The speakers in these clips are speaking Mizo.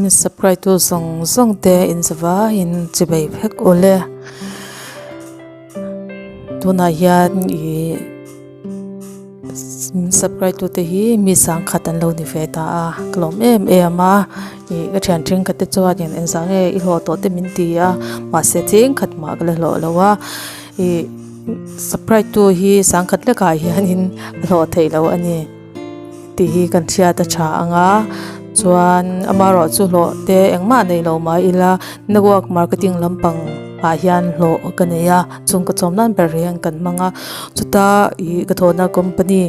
Min subscribe tu zawng zawng te in zavaiin chibei vek ule. Tunah hian ih min subscribe tu te hi mi sangkhat an lo ni ve ta a ka lawm em em a ih ka thian thenkhat te chuanin engzah nge i hlawh tawh te min ti a mahse chengkhat mah ka la hlawh lo a ih subscribe tu hi sangkhat lekah hianin a hlawh theih loh a ni tih hi kan hriat a tha ang a chuan amaherawhchu hlawh te engmah nei lo mah ila network marketing lampang ah hian hlawh ka nei a chung ka chawm nan ber hian kan hmang a chuta ih ka thawhna company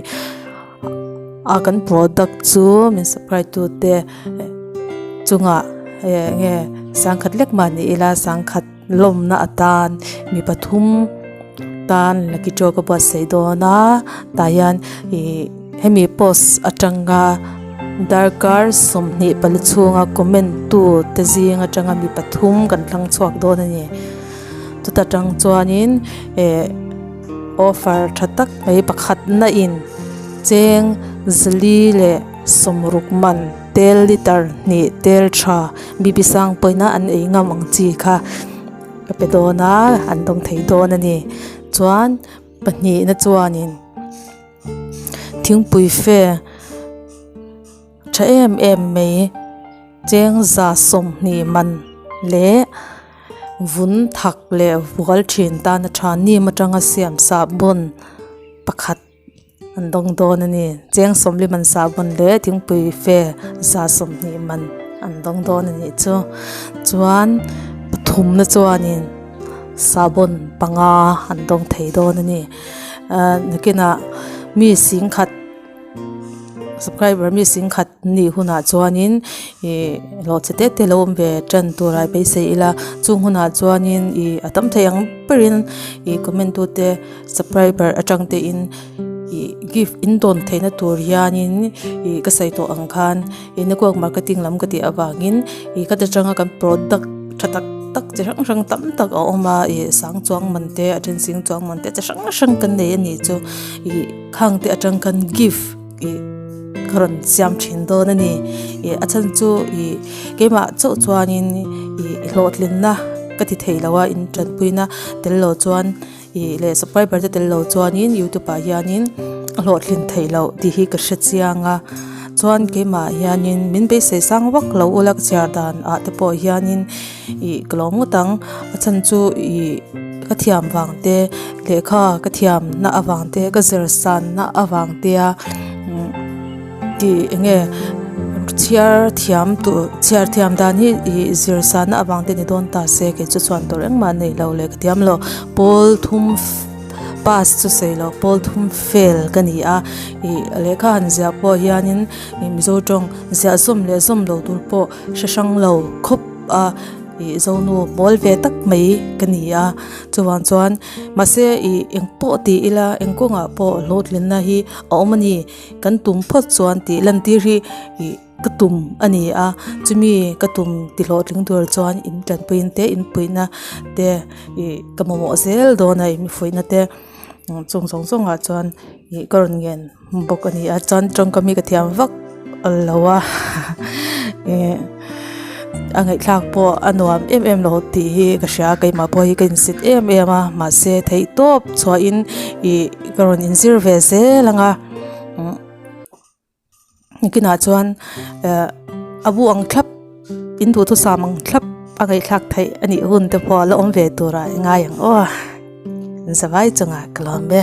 a kan product chu min supply tu te chungah eh enge sangkhat lek mah ni ila sangkhat lawmna atan mi pathum tan lucky draw ka buatsaih dawn a tah hian ih hemi post atanga darkar 24 chhunga comment tu te zing atanga mi pathum kan thlang chhuak dawn a ni chuta tang chuanin eh offer tha tak mai pakhat na in cheng zali leh sawmruk man tel liter hnih tel tha bibi sang pawhin a an ei ngam ang chi kha. Ka pe dawn a an dawng thei dawn a ni chuan pahnihna chuanin thingpui fe tha em em mai chengza 20 man leh vun thak leh vual thin tana tha nim atanga siam sahbawn pakhat. An dawng dawn a ni. Cheng 40 man sahbawn leh thingpui fe 120 man an dawng dawn a nih chu. Chuan pathumna chuanin sahbawn panga an dawng thei dawn a ni. Ahh nakinah mi singkhat subscriber mi singkhat nih hunah chuanin ih hlawh che te te lo awm ve tan tur a beisei ila chung hunah chuanin ih a tam thei ang berin ih comment tute. Subscriber atang te in ih gift in dawn theihna tur hianin ih ka sawi tawh ang khan ih network marketing lam ka tih avangin ih ka ta tanga kan product tha tak tak chi hrang hrang tam tak a awm a ih sang chuang man te a then sing chuang man te chi hrang hrang kan nei a nih chu ih khang te atang khan gift ih ka rawn siam thin dawn a ni ih a chhan chu ih keimah chauh chuanin ih hlawhtlinna ka ti thei lo a in tanpuina tel lo chuan. Ih leh subscriber te tel lo chuanin youtube ah hianin a hlawhtlin theih loh tih hi ka hre chiang a chuan keimah hianin min beisei sang vak lo ula ka chhiar dan ah te pawh hianin ih ka lo ngawt ang a chhan chu ih ka thiam vang te lehkha ka thiam na avang te ka zir san na avang te a tih eng nge chhiar thiam tur chhiar thiam dan hi ih zir san avang te ni dawn ta se kei chu chuan tur engmah nei lo leh ka thiam lo pawl thum pass chu sawi loh pawl thum fail ka ni a ih lehkha han ziah pawh hianin ih mizo tawng ziah zawm leh zawm lo tur pawh hre hrang lo khawp a ih zonu mawl ve tak mai ka ni a chuvang chuan mahse ih engpawh ti ila eng kawngah pawh hlawhtlinna hi a awm a ni. Kan tum phawt chuan tih lantir hi ih ka tum a ni a chumi ka tum ti hlawhtling tur chuan in tanpuiin te in puihna te ih ka mamawh zel dawn a in fuihna te chung zawng zawng ah chuan ih ka rawn ngen bawk a ni a chuan tawngkam hi ka thiam vak lo a ih a ngaihthlak pawh a nuam em em lo tih hi ka hria a keimah pawh hi ka insit em em a mahse theihtawp chhuahin ih ka rawn inzir ve zel ang a nikinah chuan eh a bu ang thlap in duhthusam ang thlap a ngaihthlak theih a nih hun te pawh a la awm ve turah i ngai ang aw in zavai chungah ka lawm e.